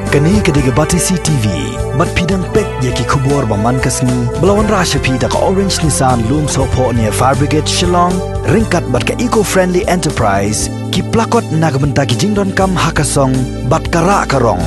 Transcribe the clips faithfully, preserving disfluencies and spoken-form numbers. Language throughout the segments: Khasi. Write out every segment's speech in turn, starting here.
Kane ka dei ka Batesi T V. Bad phi dang peit ïa ki khubor ba man ka sngi ba la wanrah sha phi da ka Orange Nissan Lumsohphoh near Fire Brigade Shillong, ryngkat bad ka Eco Friendly Enterprise, ki plakot na ka bynta ki jingdonkam ha ka song bad ka rah ka rong.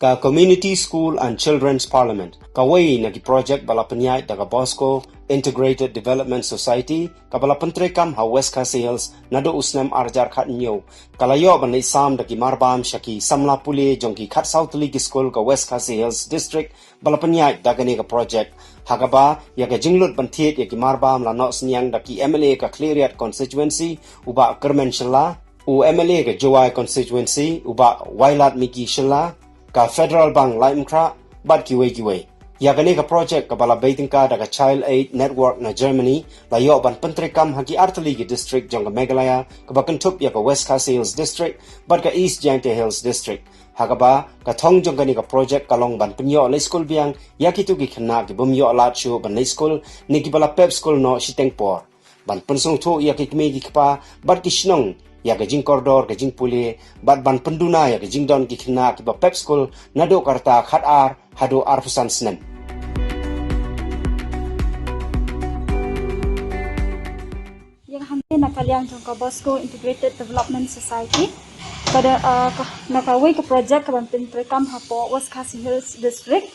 Ka Community School and Children's Parliament, kawei na ki projek ba la pynïaid da ka Bosco Integrated Development Society, kaba la pyntreikam ha West Khasi Hills naduh u snem ar hajar khathynñiew, ka la ïoh ban leit sam da ki marbam sha ki samla pule jong ki khatsaw tylli ki skul ka West Khasi Hills District ba la pynïaid da kane ka projek. Ha kaba ïa ka jinglut ban thied ïa ki marbam la noh synñiang da ki M L A ka Khliehriat Constituency, u Bah Kyrmen Shylla, u M L A ka Jowai Constituency, u Bah Wailadmiki Shylla, ka Federal Bank Laitumkhrah, bad kiwei kiwei. Ïa kane ka projek kaba la bei tyngka da ka Child Aid Network na Germany, la ïoh ban pyntreikam ha ki artylli ki district jong ka Meghalaya, kaba kynthup ïa ka West Khasi Hills District bad ka East Jaintia Hills District. Ha kaba ka thong jong kane ka projek ka long ban pynïoh leit skul biang ïa kito ki khynnah ki bym ïoh lad shuh ban leit skul ne kiba la pep skul noh shiteng por, ban pynsngewthuh ïa ki kmie ki kpa bad ki shnong ïa ka jingkordor ka jingpule, bad ban pynduna ïa ka jingdon ki khynnah kiba pep skul naduh ka rta khatar haduh arphew san snem. Ïa nga hangne na ka liang jong ka Bosco Integrated Development Society, ka da, ah, ka, na kawei ka projek kaban pyntreikam hapoh West Khasi Hills District,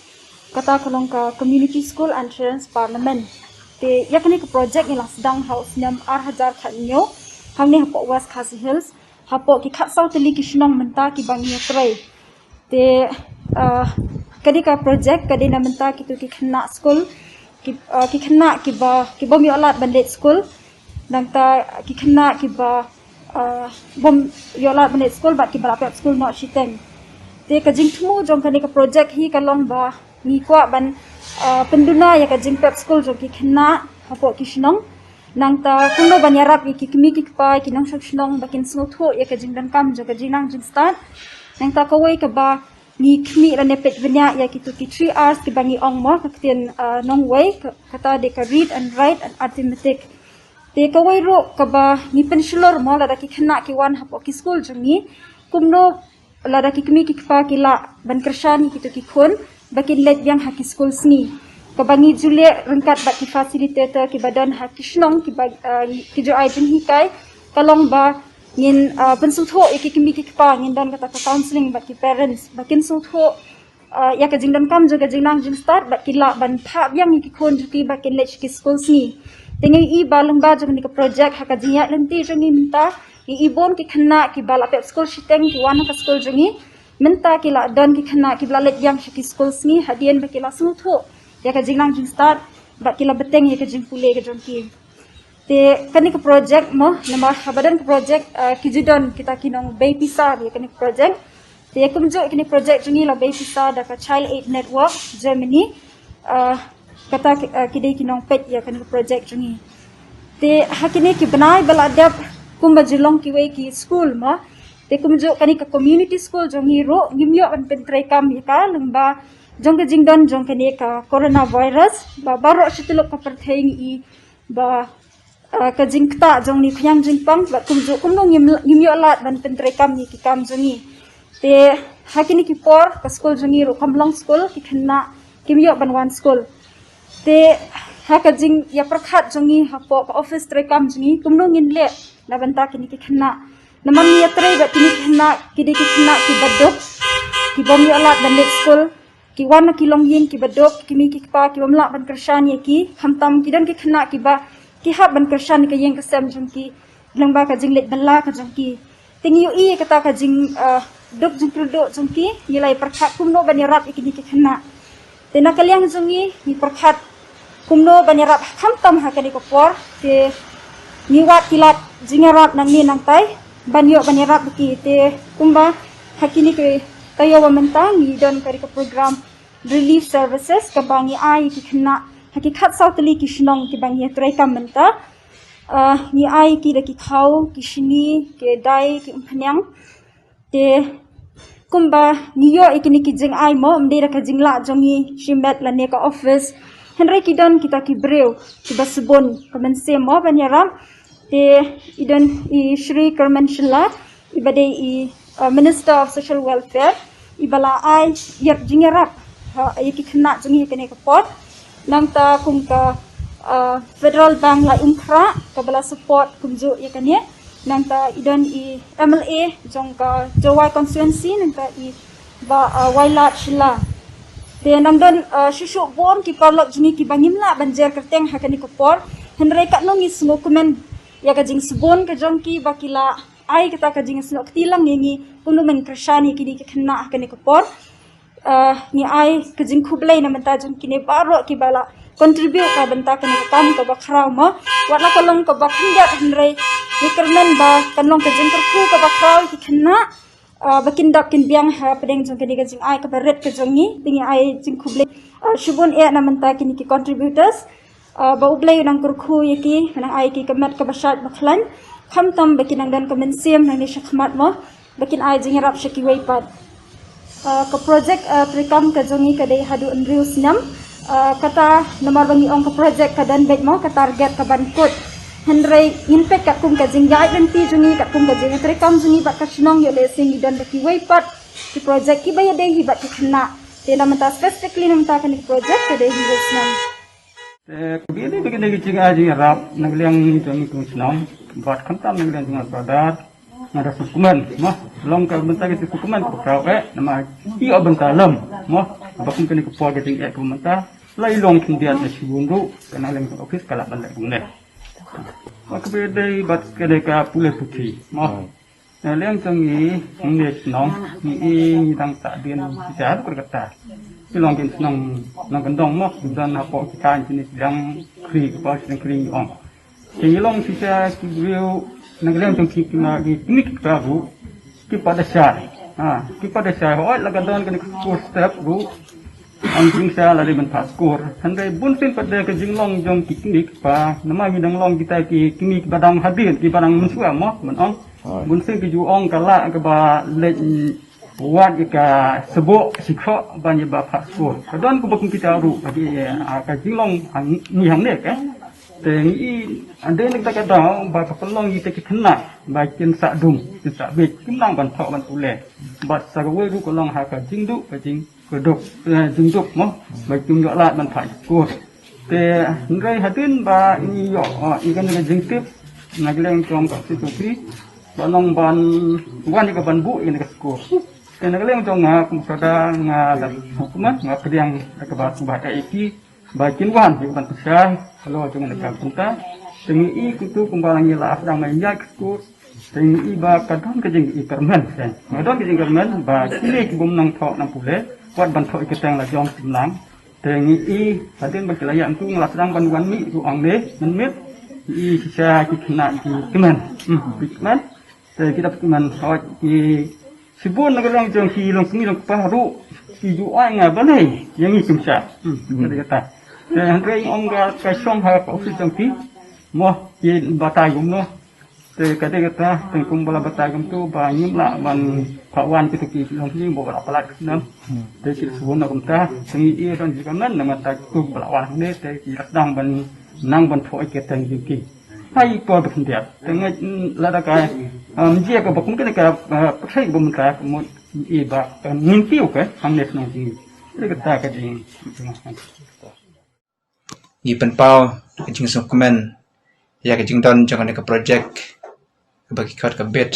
kata ka long ka Community School and Children's Parliament. Te ïa kane ka projek ngi la sdang ha u snem ar hajar khathynñiew hangne hapoh West Khasi Hills, hapoh ki khatsaw tylli ki shnong mynta kiba ngi ïatrei. Te, ah, ka dei ka projek ka dei na bynta kito ki khynnah skul, ki, ah, ki khynnah kiba, ki bym ïoh lad ban leit skul, nangta ki khynnah kiba, ah, bym ïoh lad ban leit skul bad kiba la pep skul noh shiteng. Te ka jingthmu jong kane ka projek hi ka long ba ngi kwah ban, ah, pynduna ïa ka jingpep skul jong ki khynnah hapoh ki shnong. Nangta kumno ban ïarap ïa ki kmie ki kpa, ki nongshong shnong ba kin sngewthuh ïa ka jingdonkam jong ka jingnang jingstad. Nangta kawei kaba ngi khmih lane peit bniah ïa kito ki three R's kiba ngi ong mo, ka ktien, ah, nongwei, ka, kata dei ka read and write and arithmetic. Te kawei ruh kaba ngi pynshlur mo lada ki khynnah ki wan hapoh ki skul jong ngi, kumno lada ki kmie ki kpa ki lah ban kyrshan ïa kito ki khun ba kin leit biang ha ki skul sngi. Kaba ngi ju leh ryngkat bad ki facilitator kiba don ha ki shnong kiba, ah, ki ju ai jinghikai, ka long ba ngin, ah, pynsngewthuh ïa ki kmie ki kpa, ngin don kata ka counselling bad ki parents ba kin sngewthuh, ah, ïa ka jingdonkam jong ka jingnang jingstad bad ki lah ban phah biang ïa ki khun jong ki ba kin leit sha ki skul sngi. Te ngi i ba lyngba jong kane ka projek ha ka jingïaid lynti jong ngi mynta, ngi i bun ki khynnah kiba la pep skul shiteng ki wan ha ka skul jong ngi. Mynta ki la don ki khynnah kiba la leit biang sha ki skul sngi hadien ba ki la sngewthuh ïa ka jingnang jingstad bad ki la bteng ïa ka jingpule ka jong ki. Te kane ka projek mo, namar haba don ka projek, ah, ki ju don kita ki nongbei pisa ïa kane ka projek. Te kumjuh kane ka projek jong ngi la bei pisa da ka Child Aid Network Germany. Ah, kata ki, ah, ki dei ki nongpeit ïa kane ka projek jong ngi. Te ha kine ki bnai ba la dep, kumba ju long kiwei ki skul mo, te kumjuh kane ka community school jong ngi ruh ngim ïoh ban pyntreikam ïa ka lyngba jong ka jingdon jong kane ka coronavirus, ba baroh shi tylli ka pyrthei ngi i ba, ah, ka jingktah jong une u khñiang jingpang, bad kumjuh kumno ngim, ngim ïoh lad ban pyntreikam ïa ki kam jong ngi. Te ha kine ki por ka skul jong ngi ruh kam long skul, ki khynnah kim ïoh ban wan skul. Te ha ka jingïapyrkhat jong ngi hapoh ka office treikam jong ngi, kumno ngin leh na bynta kine ki khynnah. Namar ngi ïatrei bad kine ki khynnah, ki dei ki khynnah kiba duk, ki bym ïoh lad ban leit skul, ki wan na ki longïing kiba duk, ki kmie ki kpa ki bym lah ban kyrshan ïa ki, khamtam ki don ki khynnah kiba ki hap ban kyrshan ïa ka ïing ka sem jong ki lyngba ka jingleit bylla ka jong ki. Te ngi ïohi ïa kata ka jing, ah, duk jingkyrduh jong ki, ngi la ïapyrkhat kumno ban ïarap ïa kine ki khynnah. Te na ka liang jong ngi, ngi pyrkhat kumno ban ïarap khamtam ha kane ka por, te ngi wad ki lad jingïarap nangne nangtai ban ïoh ban ïarap ïa ki. Te kumba ha kine ki taïew ba mynta ngi don ka dei ka program relief services kaba ngi ai ïa ki khynnah ha ki khatsaw tylli ki shnong kiba ngi ïatreikam mynta. Ah, ngi ai ïa ki da ki khaw, ki shini, ki dai, ki umphniang. Te kumba ngi ïoh ïa kine ki jingai mo, ym dei da ka jinglah jong ngi shimet lane ka office. Hynrei ki don kita ki briew kiba sbun ka mynsiem mo ban ïarap. Te i don i Shri Kyrmen Shylla, iba dei i uh, Minister of Social Welfare, i ba la ai ïa jingïarap ha ïa ki khynnah jong ngi ha kane ka por. Nangta kum ka uh, Federal Bank Laitumkhrah ka ba la support kumjuh ïa kane. Nangta i don i M L A jong ka Jowai constituency, nangta i Bah uh, Wailadmiki Shylla. Te nang don uh, shuh shuh bun ki paralok jong ngi ki ba ngim lah ban jer kyrteng ha kane ka por. Hynrei katno ngi sngewkmen ïa ka jingsbun ka jong ki ba ki la ai kata ka jingsnoh kti lang ïa ngi kumno ban kyrshan ïa kine ki khynnah ha kane ka por. Uh, ngi ai ka jingkhublei na bynta jong kine baroh ki ba la contribute ka bynta kane ka kam ka ba khraw mo. Wat la ka long ka ba khyndiat hynrei ngi kyrmen ba kan long ka jingkyrkhu ka ba khraw ïa ki khynnah. Uh, ba kin dap kin biang ha pdeng jong kane ka jingai ka ba rit ka jong ngi. Te ngi ai jingkhublei uh, shibun eh na bynta kine ki contributors. Uh, ba U Blei u nang kyrkhu ïa ki, u nang ai ki ka met ka ba shait ba khlaiñ. Khamtam ba kin nang don ka mynsiem nangne shakhmat mo ba kin ai jingïarap sha kiwei pat. Uh, ka project uh, treikam ka jong ngi ka dei haduh hynriew snem. Uh, kata namar ba ngi ong ka project ka don beit mo, ka target ka ban kut. Hynrei ngin peit katkum ka jingïaid lynti jong ngi, katkum ka jingtreikam jong ngi bad ka shnong, ïoh lehse ngi don da kiwei pat ki project ki ba ïadei hi bad ki khynnah. Te na bynta specifically na bynta kane ka project ka dei hynriew snem. Te ka bini bini ki jingai jingïarap na ka liang jong ngi kum shnong bad khamtam na ka liang jong ngi ka dei nga da sngewkmen mo, long ka bynta ka sngewkmen ka khraw eh namar i ïoh bynta lem mo. Ba kum kane ka por ka jingeh ka bynta la i long khyndiat na shibun ruh ka na liang office ka lah ban leh kumne. Ba ka bini bad ka dei ka pule puthi mo. Na liang jong ngi, ngi shnong, ngi i ngi dang ta dien jar kata. Ki long ki shnong, nong kyndong mo, don hapoh kita ngi dang kri, kpa dang kri ngi ong. Ki ngi long kita ki briew, na liang jong ki kina ki kni ki kra ruh, ki pat da shai. Ha, ki pat da shai, hoi la ka don kani ka skur step ruh. Ong jingshai la dei ban phah skur. Hynrei bun sien pat da ka jinglong jong ki kni ki kpa, namar ngi dang long kita ki kni ki ba dang hadien, ki ba dang mynshuwa mo, ban ong. Bun sien ki ju ong ka lah ka ba leit wad ïa ka sboh sikhoh ban ïa ba phah skur. Ka don ka ba kum kita ruh, ka ji, ah, ka jinglong, ah, ngi hangne ka. Te ngi i, ande nek ta ka daw, ba ka pynlong ïa kita ki khynnah, ba kin sah dum, kin sah bej, kim nang ban thoh ban pule. Bad sa kawei ruh ka long ha ka jingduh, ka jing, ka duk, eh, jingduk mo, ba kim ïoh lad ban phah skur. Te hynrei hadien ba ngi ïoh, ah, ïa kane ka jingtip, na ka liang jong ka C C P, ba long ban wan ïa ka ban buh ïa kane ka skur. Te na ka liang jong nga kum sada nga da hukum nga pdiang da ka ba, ba ka A P, ba kin wan ïa ka ban pynshai halor jong kane ka bynta. Te ngi i kumtu kumba ngi la sdang ban ïaid ka skur. Te ngi i ba ka don ka jing i kyrmen, te nga don ka jing kyrmen ba kine ki bym nang thoh nang pule, wat ban thoh ïa ka teng la jong kim nang. Te ngi i hadien ba ki la ïaid kumtu nga la sdang ban wan mih ruh hangne mynmiet. Ngi i shisha ki khynnah ki kmen. Hmm, ki kmen. Te ki dap kmen hoi ki shibun na ka liang jong ki long kmie long kpa ruh ki ju ai nga balei ïa ngi kim shah. Hmm, ka dei kata. Te hynrei ong ka, ka shong ha ka office jong ki mo ki batai kumno. Te ka dei kata, tang kumba la batai kumtu ba ngim lah ban phah wan kitu ki long kmie ba la palat ka snem. Te ki shibun na kumta, te ngi i don jingkmen na mata tu ba la wan hangne te ki la sdang ban nang ban thoh ïa ka teng jong ki. Hai ko ba khyndiat. Te nga, mm, lada ka, um, jia ka ba kum kane ka, uh, pyrthei ba mynta ka mut i ba, uh, ngin kiew ka hangne shnong jong ngi. Te kata ka jing, jing. Ngi pynpaw ka jingsngewkmen ïa ka jingdon jong kane ka project kaba ki khot ka bid,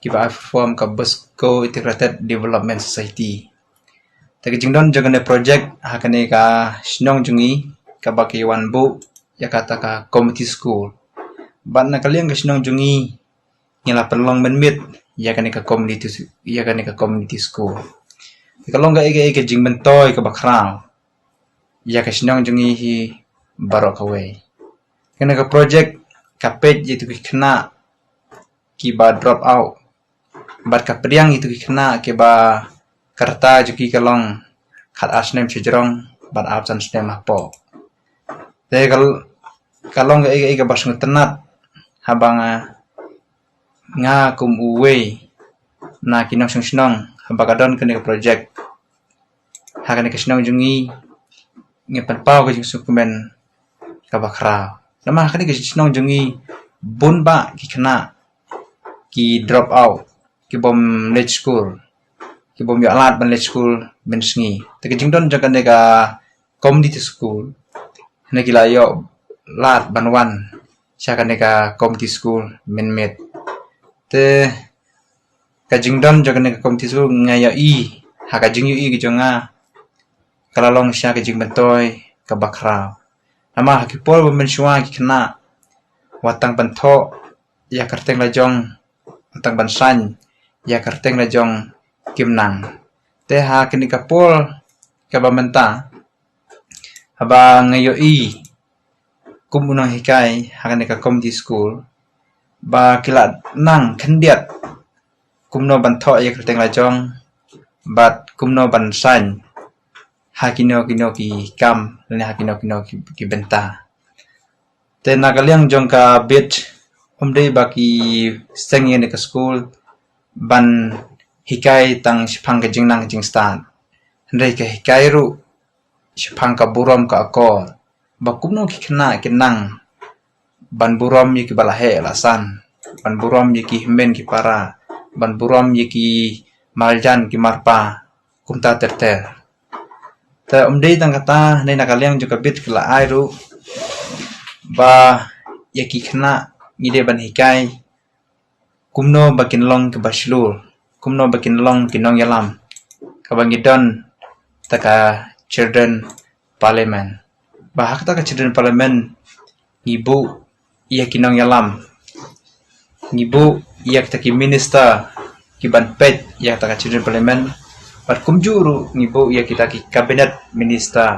kiba ai form ka Busko Integrated Development Society. Te ka jingdon jong kane project ha kane ka shnong jong ngi kaba ki wan buh ïa kata ka community school. Bad na ka liang ka shnong jong ngi ngi la pynlong mynmiet ïa kane ka community, ïa kane ka community school. Te ka long kaei kaei ka jingmyntoi kaba khraw ïa ka shnong jong ngi hi baroh kawei. Kane ka project ka peit ïa kitu ki khynnah kiba drop out. Bad ka pdiang ïa kitu ki khynnah kiba ka rta jong ki ka long khatar snem shajrong bad arphew san snem hapoh. Te ka, ka long kaei kaei kaba sngewtynnat haba nga, nga kum uwei na ki nongshong shnong haba ka don kane ka project ha kane ka shnong jong ngi, ngi pynpaw ka jingsngewkmen kaba khraw. Namar ha kane ka shnong jong ngi bun bah ki khynnah ki drop out, ki bym leit skul, ki bym ïoh lad ban leit skul mynsngi. Te ka jingdon jong kane ka community school, hynrei ki la ïoh lad ban wan sha kane ka community school mynmiet. Te ka jingdon jong kane ka community school nga ïohi ha ka jingïohi ka jong nga ka la long shisha ka jingmyntoi kaba khraw. Namar ha ki por ba mynshuwa ki khynnah wat tang ban thoh ïa ka kyrteng la jong, wat tang ban sain ïa ka kyrteng la jong kim nang. Te ha kane ka por kaba mynta, haba nga ïohi kum u nonghikai ha kane ka community school, ba ki la nang khyndiat kumno ban thoh ïa ka kyrteng la jong bad kumno ban sain ha kino kino ki kam lane ha kino kino ki, ki bynta. Te na ka liang jong ka bit, ym dei ba ki seng ïa kane ka skul ban hikai tang shaphang ka jingnang jingstad, hynrei ka hikai ruh shaphang ka burom ka akor, ba kumno ki khynnah ki nang ban burom ïa kiba la heh la san, ban burom ïa ki hynmen ki para, ban burom ïa ki marjan ki marpa, kumta ter ter. Te ym dei tang kata, hynrei na ka liang jong ka bit ka la ai ruh ba ïa ki khynnah ngi dei ban hikai kumno ba kin long kiba shlur, kumno ba kin long ki nongïalam, kaba ngi don kata ka children parliament. Ba ha kata ka children parliament ngi buh ïa ki nongïalam, ngi buh ïa kita ki minister ki ban peit ïa kata ka children parliament, bad kumjuh ruh ngi buh ïa kita ki cabinet minister.